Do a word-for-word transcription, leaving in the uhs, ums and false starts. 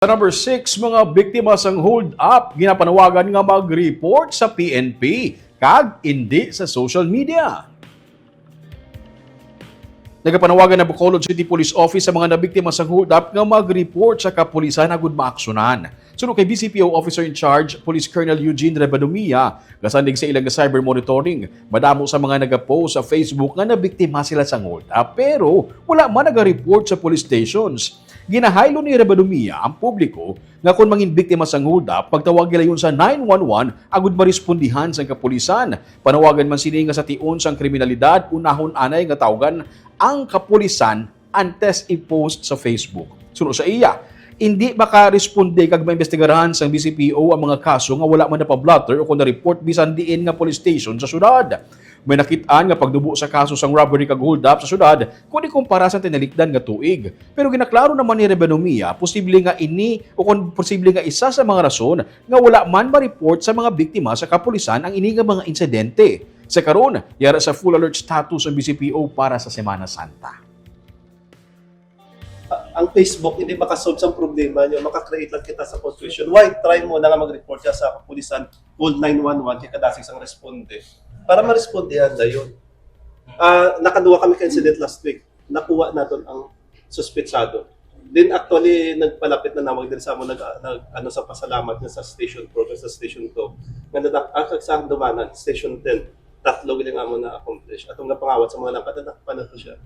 Sa number six, mga biktima sang hold up ginapanawagan nga mag-report sa P N P kag indi sa social media. Nagapanawagan ang Bacolod City Police Office sa mga nabiktima sang hold up nga mag-report sa kapulisan agud maaksyonan. Suno kay B C P O Officer in Charge, Police Colonel Eugene Rebadomia, kasandig sa ilang cyber monitoring, madamo sa mga nagapost sa Facebook nga nabiktima sila sang hold up, pero wala man naga-report sa police stations. Ginahaylo ni Rebadomia ang publiko nga kon mangin biktima sang hold up, pagtawag nila yun sa nine one one agud marespondihan sang kapulisan. Panawagan man sini nga sa tion sang kriminalidad, unahon anay nga tawgan ang kapulisan antes i-post sa Facebook. Suno sa iya, indi makaresponde kag maimbestigaran sang B C P O ang mga kaso nga wala man napa-blotter o kon na-report bisan diin nga police station sa syudad. May nakit-an nga pagdubo sa kaso sang robbery kag hold-up sa syudad kon ikumpara sa tinalikdan nga tuig. Pero ginaklaro naman ni Rebanomia, posible nga ini o kon posible nga isa sa mga rason nga wala man ma-report sa mga biktima sa kapulisan ang ini nga mga insidente. Sa karon, yara sa full alert status ang B C P O para sa Semana Santa. Ang Facebook hindi makasolve sang problema nyo, maka-create lang kita sa confusion. Why? Try mo na nga mag-report ka sa kapulisan, call nine one one kay kadasig sang responde. Para marespondihan na yun. Ah, nakaduwa kami ka incident last week. Nakuha naton ang suspetsado. Then actually, nagpalapit na nawag din sa amo nag, nag ano sa pasalamat nga sa station four sa station two. Nga nadak-, ah, kag sa Handumanan, station ten, tatlo gid ang amo na accomplish. Atong napangawat sa mga langkat, nadakpan na to siya.